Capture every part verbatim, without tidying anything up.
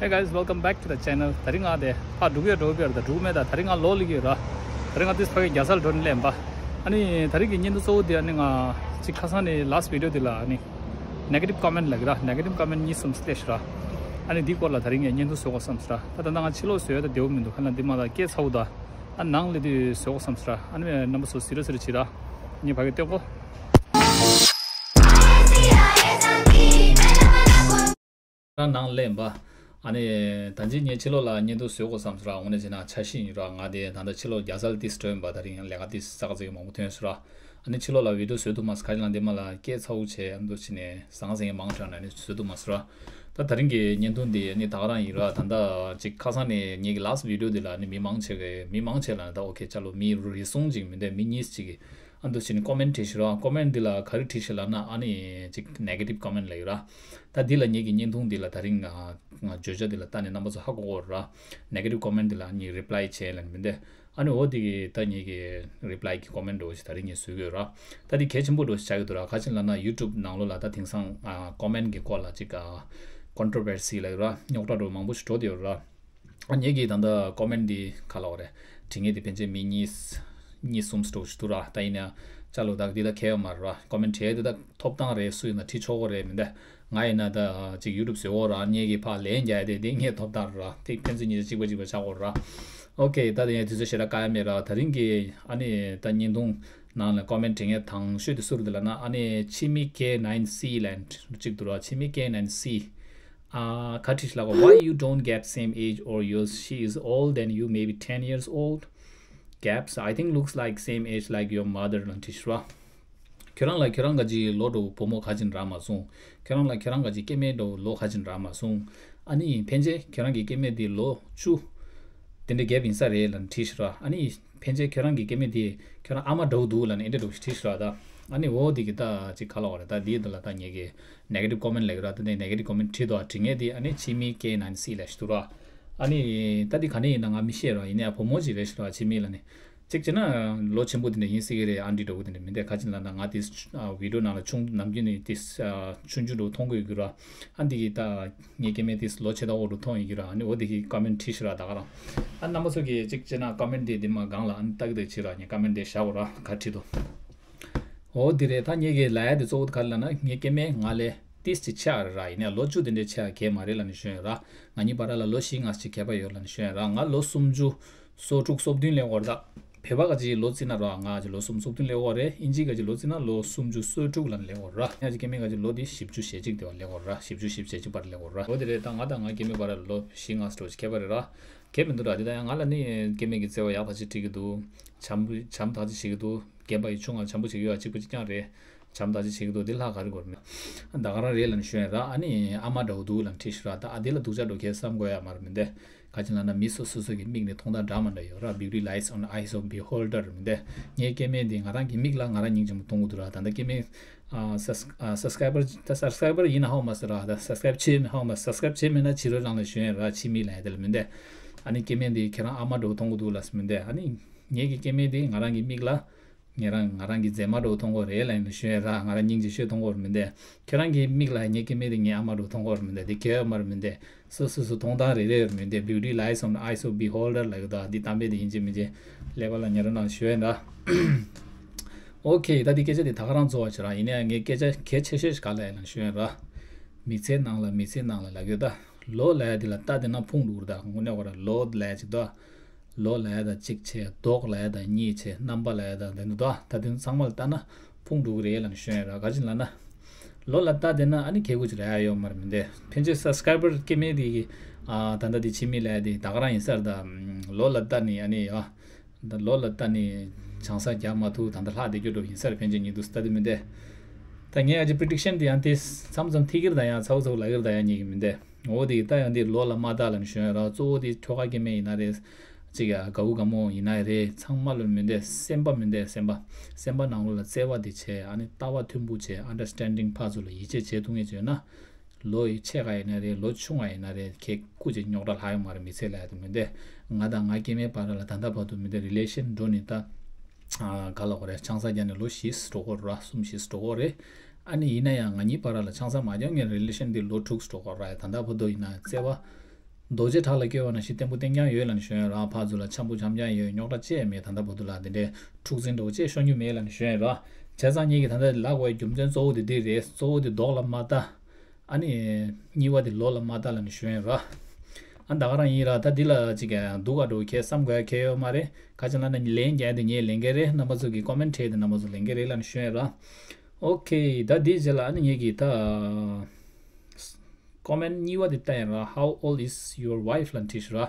Hey guys, welcome back to the channel. ད་རིང་ང་དེ་ཕར་འགྲོ་གི་ཡོད་འགྲོ་གི་ཡོད་རེད། ད་འགྲོ་གི་མེད། ད་ད་རིང་ང་ལོག་སླེབས་ཀྱི་ཡོད་ར། ད་རིང་ང་ཏིས་ཕ་གི་རྒྱ་སར་འགྲོ་ནས་སླེབས་པ། ཨ་ནི་ད་རིང་གི་བརྙན་ཐུང་གཙོ་བོ་དེ་ཨ་ནི་ང་ཅིག་ཁ་སང་ནས་last video དེ་ལ་ཨ་ནི་negative comment ལབ་ཀྱི་ར། negative comment གཉིས་གསུམ་སླེབས་ཤག་ར། ཨ་ནི་འདི་སྐོར་ལ་ད་རིང་ངས་བརྙན་ཐུང་བཟོ་དགོས་བསམ་སོང་ར། ད་ད་ལྟ་ང་ཕྱི་ལོགས་བཟོས་ཡོད། ད་བདེ་པོ་མི་འདུག་ཁ་ལ་འདི་མ་ལ་སྐད་ཚ་པོ་ད། ཨ་ནང་སླེབས་དུས་བཟོ་དགོས་བསམ་སོང་ར། ཨ་ནི་རྣམ་པ་ཚོ་གཟིགས་རོགས་གཟིགས་རོགས་བྱེད་ར། ངས་ཕ་གི་སྟོན་གོ། རང་ནང་སླེབས་པ། ཨ་ནི་ད་ཅི་ངས་ཕྱི་ལོགས་ལ་བརྙན་ཐུང་བཟོ་དགོས་བསམ་སོང་ར། དངོས་གནས་བྱས་ན་འཆར་གཞི་ཡིན་ར། ང་དེ་ད་ལྟ་ཕྱི་ལོགས་རྒྱ་སར་ཏིས་འགྲོ་ཡིན་པ། ད་རིང་ལས་ཀ་ཏིས་ཙག་ཙིག་མང་པོ་ཐོན་སོང་ར། ཨ་ནི་ཕྱི་ལོགས་ལ་བི་ཌིའོ་བཟོ་ཐུབ་མ་སོང་། ཁ་ཅིག་ལ་འདི་མ་ལ་སྐད་ཚ་པོ་བྱས། ཨ་མདོ་ཕྱི་ནས་ཟང་ཟིང་མང་དྲགས་ན་ནི་བཟོ་ཐུབ་མ་སོང་ར། ད་ད་རིང་གི་བརྙན་ཐུང་འདི་ནི་ད་ག་རང་ཡིན་ར། ད་ལྟ་ཅིག་ཁ་སང་ནས་ངེད་ཀྱི་last video འདི་ལ་ནི་མི་མང་ཆེ་གི་མི་མང་ཆེ་ལ་ནི་ད་ཨོ་ཁེ་ཅ་ལོ་མི་རེ་ཟུང་ཅིག་མི་འདས་མི་གཉིས་ཅིག་གིས་ཨ་མདོ་ཕྱི་ནས་comment བྲིས་ཤག་ར། comment འདི་ལ་ག་རེ་བྲིས་ཤག་ལབ་ན་ཨ་ནི་ཅིག་negative comment ལབ་ཡོད་ར། ད་འདི་ལ་ངེད་ཀྱི་བརྙན་ཐུང་འདི་ལ་ད་རིང་ང་བརྗོད་བྱ་འདི་ལ་ལྟ་ནས་རྣམ་པ་ཚོ་ཧ་གོ་གོ་ར། negative comment འདི་ལ་ནི་reply བྱས་ལབ་མི་འདས། ཨ་ནི་འོ་དེ་གི་ད་ངེད་ཀྱི་reply གི་comment འདྲ་བོ་ཞིག་ད་རིང་ངས་བཟོ་གི་ཡོད་ར། ད་དེ་གལ་ཆེན་པོ་འདྲ་བོ་ཞིག་ཆགས་ཀྱི་འདུག་ར། ག་ཅི་ལབ་ན་YouTube ནང་ལོགས་ལ་ད་དེང་སང་ཨ་comment གི་སྐོར་ལ་ཅིག་ཨ་controversy ལབ་ཡོད་ར། རྙོག་དྲ་འདྲ་བོ་མང་པོ་ཞིག་འགྲོ་བསྡད་ཡོད་ར། ཨ་ངེད་ཀྱི་ད་ལྟ་comment འདི་ག་ལབ་དགོས་རེད། བྲིས་མཁན་དེ་ཕན་ཆད་མི་གཉིས་གཉིས་གསུམ་འདྲ་བོ་ཞིག་འདུག་ར། ད་ཡིན་ན་ཅ་ལོ་ད་འདི་ད་གལ་ཡོད་མ་རེད་ར། comment བྲིས་དེ་ད་ཐོབ་ཐང་རེད། སུ་ཡིན་ན་བྲིས་ཆོག་གི་རེད་མི་འདུག་ང་ཡིན་ན་ད་ཅིག་YouTube བཟོ་གོ་ར། ངེད་ཀྱི་ཕར་ལན་རྒྱག་ཡ་དེ་དེ་ངའི་ཐོབ་ཐང་རེད་ར། དེ་ཕན་ཚུན་གཉིས་ཆ་གཅིག་པ་གཅིག་པ་ཆགས་གོ་ར། ཨོ་ཁེ། ད་དེ་ཡང་དུས་ཚོད་ཞེ་དྲག་བཀག་ཡ་མེད་ར། ད་རིང་གི་ཨ་ནི་ད་བརྙན་ཐུང་ནང་ལ་comment བྲིས་མཁན་དང་ཤོས་དེ་སུ་རེད་ལབ་ན་ཨ་ནི་Chimi K nine C ལབ་གཅིག་འདུག་ར། Chimi K nine C ཨ་ག་བྲིས་ལབ་གོ། Why you don't get same age or yours? She is old than you, maybe ten years old. Gaps, I think looks like same age like your mother ལབ་བྲིས་ཤག་ར། ཁྱོད་རང་ལ་ཁྱོད་རང་ག་ཅིག་ལོ་འདྲ་བོ་བུ་མོ་ག་ཅིག་རག་མ་སོང་། ཁྱོད་རང་ལ་ཁྱོད་རང་ག་ཅིག་སྐྱེ་དམན་འདྲ་བོ་ལོ་ག་ཅིག་རག་མ་སོང་། ཨ་ནི་ཕན་ཆད་ཁྱོད་རང་གི་སྐྱེ་དམན་དེ་ལོ་བཅུ་དེ་འདྲ་gap ཡིན་ས་རེད་ལབ་ནས་བྲིས་ཤག་ར། ཨ་ནི་ཕན་ཆད་ཁྱོད་རང་གི་སྐྱེ་དམན་དེ་ཁྱོད་རང་ཨ་མ་འདྲ་བོ་འདུག་ལབ་ནས་ཨེ་འདྲ་འདྲ་བོ་ཞིག་བྲིས་ཤག་ར། ད་ཨ་ནི་འོ་དེ་གི་ད་ཅིག་ག་ལབ་དགོས་རེད། ད་དེའི་འདི་ལ་ད་ངེད་ཀྱི་negative comment ལབ་ཀྱི་ར། ད་དེ་negative comment བྲིས་འདུག་ཨ། བྲིས་མཁན་དེ་ཨ་ནི་Chimi K nine C ལབ་ཞིག་འདུག་ར། ཨ་ནི་ད་དེ་ག་ནས་ཡིན་ན་ང་མི་ཤེས་ར། ཡིན་ནའི་བུ་མོ་ཅིག་རེད་ཤག་ར། Chimi ལབ་ནི། གཅིག་བྱས་ན་ལོ་ཆེན་པོ་དེ་འདྲ་ཡིན་སྲིད་ཀྱི་རེད། ཨན་ཊི་འདྲ་བོ་དེ་འདྲ་མི་འདུག་ག་ཅི་ལབ་ན་ང་དེ་ཨ་video ནང་ལ་ཆུང་ནམ་རྒྱུན་ནས་དེ་ཨ་ཆུང་ཆུང་འདྲ་བོ་མཐོང་གི་ཡོད་ཀྱི་ར། ཨ་འདི་གི་ད་ངའི་སྐྱེ་དམན་དེ་ལོ་ཆེ་ད་འོ་འདྲ་མཐོང་ཡོད་ཀྱི་ར། ཨ་ནི་འོ་དེ་གི་comment བྲིས་ཤག་ར་ད་ག་རང་། ཨ་རྣམ་པ་ཚོ་གིས་གཅིག་བྱས་ན་comment དེ་དེ་མ་སྒང་ལ་ཨ་ནི་ལྟ་གི་འདུག་བྱེད་ར། ངས་comment དེ་བཞག་གོ་ར། ག་བྲིས་འདུག་འོ་དེ་རེད། ད་ངེད་ཀྱི་ལབ་ཡ་དེ་གཙོ་བོ་ག་རེ་ལབ་ན་ངའི་སྐྱེ་དམན་ང་ལས་ཏིས་ཅིག་ཆེ་བ་རེད་ར། ཡིན་ནའི་ལོ་བཅུ་དེ་འདྲའི་ཆེ་བ་གང་ཡང་མ་རེད་ལབ་ནས་ཞུས་ཡོད་ར། ང་གཉིས་བར་ལ་ལོ་བཞི་ལྔ་ཅིག་ཁྱད་པར་ཡོད་ལབ་ནས་ཞུས་ཡོད་ར། ང་ལོ་སུམ་ཅུ་སོ་དྲུག་སོ་བདུན་སླེབས་ཡོད་རེད་ད། བོད་པ་ག་ཅིག་ལོ་བརྩིས་ན་ར་ང་ཅིག་ལོ་སུམ་ཅུ་སོ་བདུན་སླེབས་ཡོད་རེད། ཨིན་ཇི་ག་ཅིག་ལོ་བརྩིས་ན་ལོ་སུམ་ཅུ་སོ་དྲུག་ལབ་ནས་སླེབས་ཡོད་ར། ང་ཅིག་སྐྱེ་དམན་ག་ཅིག་ལོ་དེ་བཞི་བཅུ་ཞེ་གཅིག་དེ་བར་སླེབས་ཡོད་ར། བཞི་བཅུ་བཞི་བཅུ་ཞེ་གཅིག་བར་སླེབས་ཡོད་ར། འོ་དེ་རེད། ད་ང་དང་ང་སྐྱེ་དམན་བར་ལ་ལོ་བཞི་ལྔ་ཙམ་ཁྱད་པར་རེད་ར། གལ་མི་འདུག་ར། དེ་ད་ཡང་ང་ལ་ནི་སྐྱེ་དམན་གྱི་བརྩེ་བ་ཡག་ཐག་ཆོད་སྤྲད་ཀྱི་འདུག་བྱམས་བྱམས་ཐག་ཆོད་བྱེད་ཀྱི་འདུག་རྒན་པ་ཡི་ཆུང་ང་བྱམས་པོ་བྱེད་ཀྱི་ཡོད། གཅིག་པ་གཅིག་རྐྱང་རེད། བྱམས་ཐག་ཆོད་བྱེད་ཀྱི་འདུག་འདི་ལྷག་ག་རེ་དགོས་རེད། ད་ག་རང་རེད་ལབ་ནས་ཞུས་ཡིན་ར། ཨ་ནི་ཨ་མ་འདྲ་བོ་འདུག་ལབ་ནས་བྲིས་ཤག་ར། ད་ཨ་འདི་ལ་སྡུག་ཅག་འདྲ་བོ་གས་བསམ་དགོས་ཡ་མ་རེད་མི་འདུག་ག་ཅི་ལབ་ན་མི་སོ་སོ་སོ་གི་མིག་ནི་མཐོང་སྟངས་འདྲ་མ་འདྲ་ཡོད་ར། Beauty lies on the eyes of beholder མི་འདུག་ངའི་སྐྱེ་དམན་འདི་ང་རང་གི་མིག་ལ་ང་རང་སྙིང་རྗེ་མོ་མཐོང་གི་འདུག་ར། ད་ལྟ་སྐྱེ་དམན་ཨ་སབ་ཨ་སབ་སི་ཀ་རའི་བར་ད་སབ་སི་ཀ་རའི་བར་ཡིན་ན་ཧ་གོ་མ་སོང་ར། ད་སབ་སི་ཀ་རའིབ་བྱས་མིན་ཧ་གོ་མ་སོང་། སབ་སི་ཀ་རའིབ་བྱས་མེད་ན་བྱེད་རོགས་གནང་ལབ་ཞུས་ཡིན་ར། ཕྱི་མིག་ལབ་ཡ་དེ་ལ་མི་འདུག་ཨ་ནི་སྐྱེ་དམན་འདི་ཁྱེད་རང་ཨ་མ་འདྲ་བོ་མཐོང་གི་འདུག་ལབ་སོང་མི་འདུག་ཨ་ནི་ངེད་ཀྱི་སྐྱེ་དམན་འདི་ང་རང་གི་མིག་ལ་ངེད་རང་ང་རང་གི་མཛེས་མ་འདྲ་བོ་མཐོང་གི་རེད་ལབ་ཡིན་ལབ་ཞུས་ཡིན་ར། ང་རང་སྙིང་རྗེ་ཤོས་མཐོང་གི་རེད་མི་འདུག་ཁྱེད་རང་གི་མིག་ལ་ངའི་སྐྱེ་དམན་འདི་ངའི་ཨ་མ་འདྲ་བོ་མཐོང་གི་རེད་མི་འདུག་འདི་གལ་ཡོད་མ་རེད་མི་འདུག་སོ་སོ་སོ་མཐོང་སྟངས་རེ་རེ་ཡོད་མི་འདུག Beauty lies on the eyes of beholder ལབ་ཡོད་ད། འདི་གཏམ་དཔེ་དེ་ཡིན་གཅིག་མིན་གཅིག་ཀླད་པ་ལ་ཉར་རོགས་གནང་ཞུ་ཡིན་ར། ཨོ་ཁེ། ད་འདི་སྐད་ཆ་དེ་ད་ག་རང་རྫོགས་པ་བྱེད་ར། ཡིན་ནའི་ངས་སྐད་ཆ་གལ་ཆེ་ཤོས་ཤིག་ག་ལབ་ཡིན་ན་ཞུ་ཡིན་ར། མི་ཚེ་ནང་ལ་མི་ཚེ་ནང་ལ་ལབ་ཡོད་ད། ལོ་ལབ་ཡ་དེ་ལ་ལྟ་བསྡད་ན་ཕུང་འགྲོ་གི་རེད་ད། དངོས་གནས་ཁོ་ར་ལོ་ལབ་ཡ་ཅིག་ད། ལོ་ལབ་ཡ་ད་གཅིག་བྱས། མདོག་ལབ་ཡ་ད་གཉིས་བྱས། རྣམ་པ་ལབ་ཡ་ད་དེ་འདུག་ད། ད་དེ་ཚང་མ་ལ་ལྟ་ན་ཕུང་འགྲོ་གི་རེད་ལབ་ནས་ཞུ་ཡིན་ར། ག་ཅི་ལབ་ན། ལོ་ལ་ལྟ་བསྡད་ན་ཨ་ནི་ཁེ་གུ་ཅི་ར་ཡ་ཡོད་མ་རེད་མི་འདུག་ཕན་ཆད་སབ་སི་ཀ་རའི་བར་སྐྱེ་དམན་དེ་གི་ཨ་ད་ལྟ་དེ་ཕྱི་མིག་ལབ་ཡ་དེ་ད་ག་རང་ཡིན་ས་རེད་ད། ལོ་ལ་ལྟ་ནི་ཨ་ནི་ཡ། ད་ལོ་ལ་ལྟ་ནི་ཆང་ས་རྒྱག་མ་ཐུབ་ད་ལྟ་ལྷག་བསྡད་རྒྱུ་འདྲ་བོ་ཡིན་ས་རེད། ཕན་ཆད་ཉིད་དུ་ལྟ་དེ་མི་འདུག་ད་ངས་ཨ་ཅེ་པི་རི་ཌིག་ཤན་དེ་ཡང་དེ་མཚམས་མཚམས་ཐིག་གིར་ད་ཡང་ཚ་བོ་ཚ་བོ་ལ་གིར་ད་ཡང་ཉེ་གི་མི་འདུག་འོ་དེ་ད་ཡང་དེ་ལོ་ལ་མ་ལྟ་ལབ་ནས་ཞུ་ཡ་ར། གཙོ་བོ་དེ་ཁྱོ་ག་སྐྱེ་དམན་ཡིན་ན་རེད། ཅིག་ཡ་དགའ་བོ་དགའ་མོ་ཡིན་ན་རེད། ཚང་མ་ལ་མི་འདུག་སེམས་པ་མི་འདུག་སེམས་པ། སེམས་པ་ནང་ལོགས་ལ་བརྩེ་བ་དེ་བྱས། ཨ་ནི་ལྟ་བ་མཐུན་པོ་བྱས། ཨན་ཌར་སི་ཊེན་ཌིང་ཕར་ཚུར་ལ་ཡིད་ཆེས་བྱེད་ཐུབ་མཁན་ཅིག་ཡོད་ན། ལོ་ཡི་ཆེ་ག་ཡིན་ན་རེད། ལོ་ཆུང་བ་ཡིན་ན་རེད། ཁེ་ཀུ་ཅིག་རྙོག་དྲ་ལྷག་ཡོད་མ་རེད། མི་ཚེ་ལ་ཡ་དེ་མི་འདུག་ང་དང་ང་སྐྱེ་དམན་བར་ལ་ད་ལྟ་བར་དུ་མི་འདུག་རི་ལེ་ཤན་འགྲོ་ནི་ད་ག་ལ་གོ་རེད། ཆང་ས་རྒྱག་ནས་ལོ་བཞི་འགྲོ་གོ་ར། གསུམ་བཞི་འགྲོ་གོ་རེད། ཨ་ནི་ཡིན་ན་ཡང་ང་གཉིས་བར་ལ་ཆང་ས་མ་རྒྱག་མཁན་རི་ལེ་ཤན་དེ་ལོ་དྲུག་འགྲོ་གོ་ར། ད་ལྟ་བར་དུ་ཡིན་ན་བརྩེ་བ་ རྡོ་རྗེ་བྲག་ལ་བསྐྱོད་པ་ནང་བཞིན་བརྟན་པོ་བརྟན་རྐྱང་ཡོད་ལབ་ནས་ཞུ་ཡ་ཡིན་ར། ཕར་ཚུར་ལ་འཆམ་པོ་འཆམ་རྐྱང་ཡོད། རྙོག་དྲ་ཅི་ཡང་མེད། ད་ལྟ་བར་དུ་ལ་དེ་འདྲའི་འཁྲུག་འཛིང་འདྲ་བོ་ཅི་ཤོར་རྒྱུ་མེད་ལབ་ནས་ཞུ་ཡ་ཡིན་ར། བྱས་ཙང་ངེད་ཀྱི་ད་ལྟ་ལབ་དགོས་པའི་རྒྱུ་མཚན་གཙོ་བོ་དེ་འདི་རེད། གཙོ་བོ་དེ་རྡོག་ལ་མ་ལྟ། ཨ་ནི་གཉིས་པ་དེ་ལོ་ལ་མ་ལྟ་ལབ་ནས་ཞུ་ཡ་ཡིན་ར། ཨ་ད་ག་རང་ཡིན་ར། ད་འདི་ལ་ཅིག་སྡུག་ག་འགྲོ་ཁྱད་བསམ་དགོས་ཡ་ཁྱད་ཡོད་མ་རེད། ག་ཅི་ལབ་ན་ལན་རྒྱག་དེ་ངས་ལེན་གྱི་རེད། རྣམ་པ་ཚོ་གི་ཀོ་མེན་བྲིས་དེ་རྣམ་པ་ཚོ་ལེན་གྱི་རེད་ལབ་ནས་ཞུ་ཡ་ཡིན་ར། ཨོ་ཁེ། ད་འདིའི་རྗེས་ལ་ཨ་ནི་ངེད་ཀྱི་ད་ཀོ་མེན་གཉིས་པ་དེ་ལྟ་ཡིན་ར། How old is your wife? ལབ་བྲིས་ཤག་ར།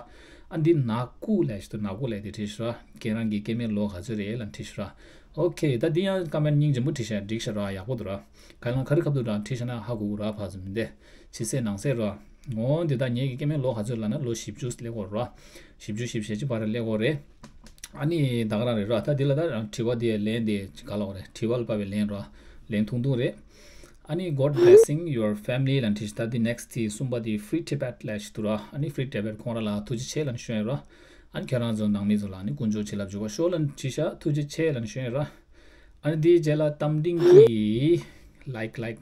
ཨ་འདི་ནག་ཀུ་ལབ་ཞིག་འདུག་ནག་ཀུ་ལབ་དེ་བྲིས་ཤག་ར། ཁྱེད་རང་གི་སྐྱེ་དམན་ལོ་ག་ཚོད་རེད་ལབ་བྲིས་ཤག་ར། ཨོ་ཁེ། ད་འདི་ཡང་ཀོ་མེན་སྙིང་རྗེ་མོ་བྲིས་ཤག་འགྲིག་ཤག་ར། ཡག་པོ་འདུག་ར། ག་ལང་ག་རེ་ཁ་ཐུག་ར་བྲིས་ཤག་ན་ཧ་གོ་གི་ར། ཕར་ཚུར་མི་འདི་ཕྱི་གསལ་ནང་གསལ་ར། འོ་འདི་ད་ངེད་ཀྱི་སྐྱེ་དམན་ལོ་ག་ཚོད་ལབ་ན་ལོ་བཞི་བཅུ་སླེབས་ཀྱི་ཡོད་ར། བཞི་བཅུ་ཞེ་བཞི་བཅུ་བར་སླེབས་ཀྱི་ཡོད་རེད། ཨ་ནི་ད་ག་རང་རེད་ར། ད་འདི་ལ་ད་དྲི་བ་འདི་ལན་འདི་ག་ལབ་དགོས་རེད། དྲི་བ་ལ་དཔག་པའི་ལན་ར། ལན་ཐུང་ཐུང་རེད། ཨ་ནི་God blessing your family ལབ་བྲིས་ཤག་ད་འདི་ནེག་སི་ཊི་གསུམ་པ་འདི་Free Tibet ལབ་ཞིག་འདུག་ར། ཨ་ནི་Free Tibet ཁོང་རང་ལ་ཐུགས་རྗེ་ཆེ་ལབ་ནས་ཞུ་ཡ་ཡིན་ར། ཨ་ནི་ཁྱེད་རང་ཚོ་ནང་མི་ཚོ་ལ་ཨ་ནི་ཀུན་སྤྱོད་བྱིན་རླབས་འཇུག་པར་ཤོག་ལབ་ནས་བྲིས་ཤག་ཐུགས་རྗེ་ཆེ་ལབ་ནས་ཞུ་ཡ་ཡིན་ར། ཨ་ནི་འདིའི་རྗེས་ལ་རྟ་མགྲིན་གྱིས་like, like,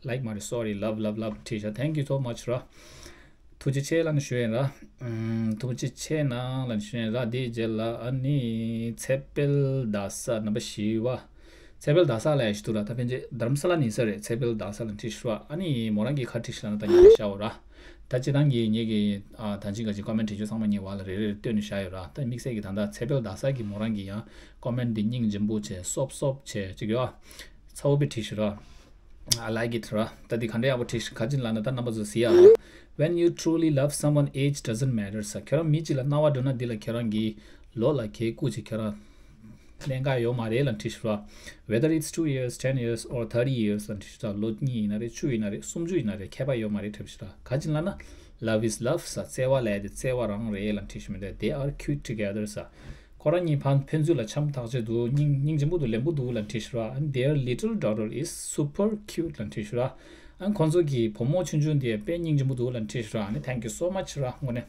like མ་རེད། Sorry, love, love, love བྲིས་ཤག Thank you so much ར། ཐུགས་རྗེ་ཆེ་ལབ་ནས་ཞུ་ཡ་ཡིན་ར། ཨམ། ཐུགས་རྗེ་ཆེ་གནང་ལབ་ནས་ཞུ་ཡ་ཡིན་ར། དེའི་རྗེས་ལ་ཨ་ནི་ཚེ་འཕེལ་ཟླ་གཟའ་རྣམ་པ་བཞི་པ། ཚེ་འཕེལ་ཟླ་གཟའ་ལབ་ཡ་ཞིག་འདུག་ར། ད་ཕན་ཆད་རྡ་རམ་ས་ལ་ནས་ཡིན་ས་རེད། ཚེ་འཕེལ་ཟླ་གཟའ་ལབ་བྲིས་ཤག་ར། ཨ་ནི་མོ་རང་གིས་ག་རེ་བྲིས་ཤག་ལབ་ན་ད་ངས་བཤད་འོ་ར། ད་སྤྱིར་བཏང་གི་ངེད་ཀྱི་ཨ་ད་ཅི་ག་ཅི་ཀོ་མེན་བྲིས་རྒྱུ་ཚང་མ་ངས་བར་ལ་རེ་རེ་བཏོན་ནས་བཞག་ཡོད་ར། ད་དམིགས་བསལ་གྱི་ད་ལྟ་ཚེ་འཕེལ་ཟླ་གཟའ་གིས་མོ་རང་གིས་ཡང་ཀོ་མེན་འདི་སྙིང་རྗེ་པོ་བྱས་སོབ་སོབ་བྱས་ཅིག་ཡོད། ཚ་བོ་པའི་བྲིས་ཤག་ར། I like it ར། ད་འདི་ག་འདྲ་ཡག་པོ་བྲིས་ཤག་ག་ཅི་ལབ་ན་ད་རྣམ་པ་ཚོ་གཟིགས་ཡ་ར། When you truly love someone, age doesn't matter ས། ཁྱོད་རང་མི་གཅིག་ལ་སྣང་བ་འགྲོ་ན་འདི་ལ་ཁྱོད་རང་གི་ལོ་ལ་ཁྱད་ཀུ་ཅིག་ཁྱོད་རང་ལེན་ག་ཡོད་མ་རེད་ལབ་བྲིས་ཤག་ར། Whether it's two years, ten years or thirty years ལབ་བྲིས་ཤག་ར། ལོ་གཉིས་ཡིན་ན་རེད། བཅུ་ཡིན་ན་རེད། སུམ་ཅུ་ཡིན་ན་རེད། ཁྱད་པར་ཡོད་མ་རེད་བྲིས་ཤག་ར། ག་ཅི་ལབ་ན་love is love ས། བརྩེ་བ་ལབ་ཡ་དེ་བརྩེ་བ་རང་རེད་ལབ་བྲིས་ཤག་མི་འདུག They are cute together ས། ཁོ་རང་གཉིས་ཕན་ཕན་ཚུན་ལ་འཆམ་ཐག་ཆོད་འདུག་སྙིང་སྙིང་རྗེ་པོ་འདུག་ལེན་པོ་འདུག་ལབ་བྲིས་ཤག་ར། And their little daughter is super cute ལབ་བྲིས་ཤག་ར། ཨ་ཁོང་ཚོ་གི་བུ་མོ་ཆུང་ཆུང་དེ་དཔེ་སྙིང་རྗེ་པོ་འདུག་ལབ་བྲིས་ཤག་ར། ཨ་ནི་thank you so much ར། དངོས་གནས་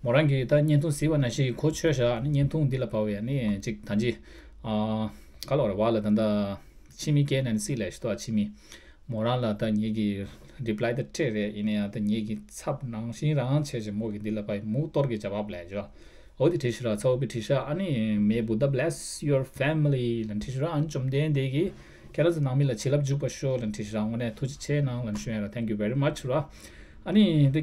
མོ་རང་གིས་ད་བརྙན་ཐུང་གཟིགས་པ་ནང་བཞིན་གོ་ཆོད་ཤག་ཨ་ནི་བརྙན་ཐུང་འདི་ལ་བབས་པའི་ཨ་ནི་ཅིག་ད་ཅི་ཨ་ག་ལབ་ར། བ་ལ་ད་ད་ཕྱི་མི་སྐད་ནང་ནས་སི་ལབ་ཤག་འདུག་ཨ་ཕྱི་མི། མོ་རང་ལ་ད་ངེད་ཀྱི་reply ད་སྤྲད་རེད། ཡིན་ན་ཡང་ད་ངེད་ཀྱི་ཚབ་ནང་བཞིན་རང་བྱས་བྱས་མོ་གི་འདི་ལ་ཕ་མུ་གཏོར་གྱི་ཇ་བབ་ལབ་ཅོ། འོ་དེ་བྲིས་ཤག་ར། ཚ་བོ་པའི་བྲིས་ཤག་ཨ་ནི་May Buddha bless your family ལབ་བྲིས་ཤག་ར། ཨ་ནི་བཅོམ་ལྡན་འདས་ཀྱིས་ཁྱེད་རང་ཚོ་ནང་མི་ལ་བྱིན་རླབས་འཇུག་པར་ཤོག་ལབ་བྲིས་ཤག་ར། དངོས་གནས་ཐུགས་རྗེ་ཆེ་གནང་ལབ་ཞུ་ཡ་ར། Thank you very much ར། ཨ་ནི་འདི་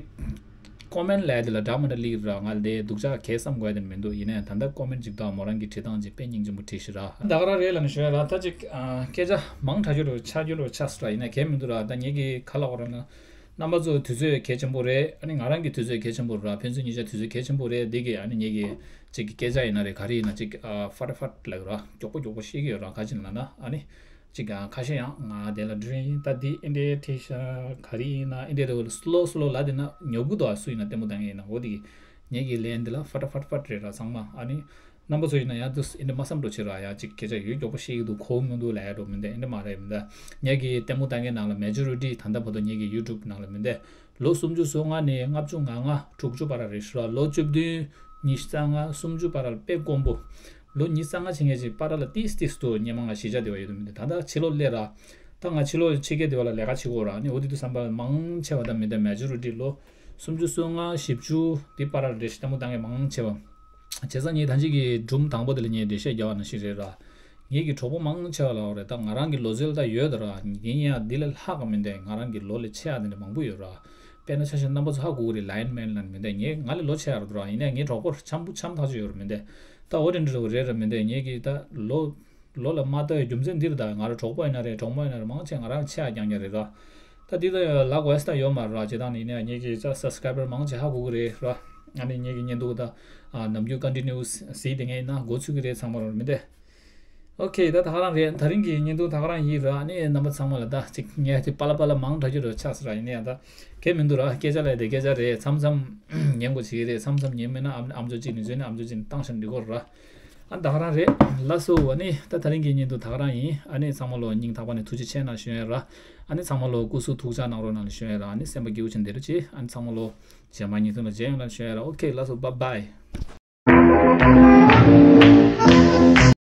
ཀོ་མེན་ལབ་དེ་ལ་འདྲ་མི་འདྲ་ལིག་ར། ང་ལ་དེ་སྡུག་ཅག་གས་བསམ་དགོས་དེ་མི་འདུག་ཡིན་ན་ཡང་ད་ལྟ་ཀོ་མེན་ཅིག་དང་མོ་རང་གི་བྲིས་སྟངས་ཅིག་དཔེ་སྙིང་རྗེ་མོ་བྲིས་ཤག་ར། ད་ག་རང་རེད་ལབ་ནས་ཞུ་ཡ་ར། ད་ཅིག་ཨ་སྐད་ཆ་མང་དྲགས་རྒྱུ་རུ་ཆགས་རྒྱུ་རུ་ཆགས་སོང་ར། ཡིན་ན་གལ་མི་འདུག་ར། ད་ངེད་ཀྱི་ག་ལབ་དགོས་ར་ན། རྣམ་པ་ཚོ་དུས་ཚོད་གལ་ཆེན་པོ་རེད། ཨ་ནི་ང་རང་གི་དུས་ཚོད་གལ་ཆེན་པོ་རེད། ཕན་ཚུན་གཉིས་ཆ་དུས་ཚོད་གལ་ཆེན་པོ་རེད། འདི་གི་ཨ་ནི་ངེད་ཀྱི་ཅིག་གི་སྐད་ཆ་ཡིན་ན་རེད། ག་རེ་ཡིན་ན་ཅིག་ཨ་ཧྥ་ཊ་ཧྥ་ཊ་ལབ་ཀྱི་ར། མགྱོགས་པོ་མགྱོགས་པོ་བཤད་ཀྱི་ཡོད་ར། ག་ཅི་ལབ་ན་ཨ་ནི་ཅིག་ཨ་ཁ་ཤས་ཡང་ང་དེ་ལ་འགྲོ་ཡིན། ད་འདི་ཨེ་འདྲའི་ཁྲིད་ཤག་ག་རེ་ཡིན་ན་ཨེ་འདྲའི་རེད། སློ་སློ་ལབ་དེ་ན་ཉོབ་གི་འདུག་ཨ་སུ་ཡིན་ན་ལྟད་མོ་ལྟ་མཁན་ཡིན་ན། འོ་དེ་གི་ངེད་ཀྱི་ལན་འདི་ལ་ཧྥ་ཊ་ཧྥ་ཊ་ཧྥ་ཊ་རེད་ར་ཚང་མ། ཨ་ནི་རྣམ་པ་ཚོ་ཡིན་ན་ཡང་དུ་ཨེ་འདྲ་མ་བསམ་འགྲོ་ཆེ་ར། ཡང་ཅིག་སྐད་ཆ་ཡོད་མགྱོགས་པོ་བཤད་ཀྱི་འདུག་གོ་མི་འདུག་ལབ་ཡ་འགྲོ་མི་འདུག་ཨེ་འདྲ་མ་རེད་མི་འདུག་ངེད་ཀྱི་ལྟད་མོ་ལྟ་མཁན་ནང་ལ་མེ་ཇོ་རི་ཊི་ད་ལྟ་བར་དུ་ངེད་ཀྱི་ཡུ་ཊུབ་ནང་ལ་མི་འདུག་ལོ་སུམ་ཅུ་སོ་ལྔ་ནས་ལྔ་བཅུ་ང་ལྔ་དྲུག་ཅུ་བར་རེད་ཤག་ར། ལོ་བཅུ་བདུན་ཉི་ཤུ་རྩ་ལྔ་སུམ་ཅུ་བར་དཔེ་དཀོན་པོ། ལོ་ཉི་ཤུ་རྩ་ལྔ་ཕྱིན་མཁན་ཅིག་བར་ལ་ཏིས་ཏིས་དུ་སྔོན་མ་ང་གཞིས་ཆགས་དེ་བ་ཡོད་དུ་མི་འདུག་ད་ལྟ་ཕྱི་ལོགས་སླེབས་ར། ད་ང་ཕྱི་ལོགས་ཕྱི་རྒྱལ་དེ་བ་ལ་ལས་ཀ་བྱེད་དགོས་ར། ཨ་ནི་འོ་དེ་དུས་ཙམ་པ་མང་ཆེ་བ་ད་མི་འདུག་མེ་ཇོ་རི་ཊི་ལོ་སུམ་ཅུ་སོ་ལྔ་བཞི་བཅུ་དེ་བར་ལ་རེད་ཤག་ལྟད་མོ་ལྟ་མཁན་མང་ཆེ་བ། བྱས་ཙང་ངས་ད་ཅི་གི་སྒྲུང་དང་པོ་དེ་ལ་ངས་འགྲེལ་བཤད་རྒྱག་པ་ནང་བཞིན་རེད་ར། ངེད་ཀྱི་གྲོགས་པོ་མང་ཆེ་བ་ལབ་པ་རེད། ད་ང་རང་གི་ལོ་ཚོད་ལ་ད་ཡོད་ད་ར། ཡིན་ཡང་འདི་ལས་ལྷག་ག་མི་འདུག་ང་རང་གི་ལོ་ལས་ཆེ་ཡ་དེ་འདྲ་མང་པོ་ཡོད་ར། དཔེར་ན་ཆ་བཞག་རྣམ་པ་ཚོ་ཧ་གོ་གི་རེད། ལའོན་མན་ལབ་མི་འདུག་ངས་ང་ལས་ལོ་ཆེ་ཡ་རེད་ད་ར། ཡིན་ནའི་ངའི་གྲོགས་པོ་འཆམ་པོ་འཆམ་ཐག་ཆོད་ཡོད་རེད་མི་འདུག་ད་འོ་དེ་འདྲ་རེད་ར་མི་འདུག་ངེད་ཀྱི་ད་ལོ་ལོ་ལ་མ་ལྟ་བའི་རྒྱུ་མཚན་འདི་རེད། ད་ང་རང་གྲོགས་པོ་ཡིན་ན་རེད། གྲོགས་མོ་ཡིན་ན་རེད། མང་ཆེ་ང་རང་ཆེ་ཡ་རྐྱང་རྐྱང་རེད་ར། ད་འདི་ད་ལབ་དགོས་ས་ད་ཡོད་མ་རེད་ར། བྱས་ཙང་ནི་ཡིན་ནའི་ངེད་ཀྱི་ད་སབ་སི་ཀ་རའི་བར་མང་ཆེ་ཧ་གོ་གི་རེད་ར། ཨ་ནི་ངེད་ཀྱི་བརྙན་ཐུང་ད་ཨ་ནམ་རྒྱུན་ཀོན་ཊི་ནིའུ་གཟིགས་བསྡད་མཁན་ཡིན་ན་མགོ་ཚོད་ཀྱི་རེད་ཚང་མ་ར་མི་འདུག་ཨོ་ཁེ། ད་ད་ག་རང་རེད། ད་རིང་གི་བརྙན་ཐུང་ད་ག་རང་ཡིན་ར། ཨ་ནི་རྣམ་པ་ཚང་མ་ལ་ད་ཅིག་ངས་ཅིག་པ་ལ་པ་ལ་མང་དྲགས་ཀྱི་རེད་ཆགས་སོང་ར། ཡིན་ན་ཡང་ད་གལ་མི་འདུག་ར། སྐད་ཆ་ལབ་དེ་སྐད་ཆ་རེད། མཚམས་མཚམས་ཉན་དགོས་བྱེད་ཀྱི་རེད། མཚམས་མཚམས་ཉན་མེད་ན་ཨམ་ཨམ་ཅོག་གཅིག་ནས་བཟོས་ནས་ཨམ་ཅོག་གཅིག་ནས་བཏང་བཞག་ན་འགྲིག་གི་རེད་ར། ཨ་ད་ག་རང་རེད། ལགས་སོ། ཨ་ནི་ད་ད་རིང་གི་བརྙན་ཐུང་ད་ག་རང་ཡིན། ཨ་ནི་ཚང་མ་ལོ་སྙིང་ཐག་པ་ནས་ཐུགས་རྗེ་ཆེ་གནང་ཞུ་ཡ་ར། ཨ་ནི་ཚང་མ་ལོ་སྐུ་གཟུགས་ཐུགས་ཅག་གནང་རོགས་གནང་ལ་ཞུ་ཡ་ར། ཨ་ནི་སེམས་པ་སྐྱིད་པོ་བྱས་བསྡད་རོགས་བྱེད། ཨ་ནི་ཚང་མ་ལོ་རྗེས་མ་བརྙན་ཐུང་ལ་མཇལ་ཡོང་ལ་ཞུ་ཡ་ར། ཨོ་ཁེ། ལགས་སོ། བཱའི་བཱའི།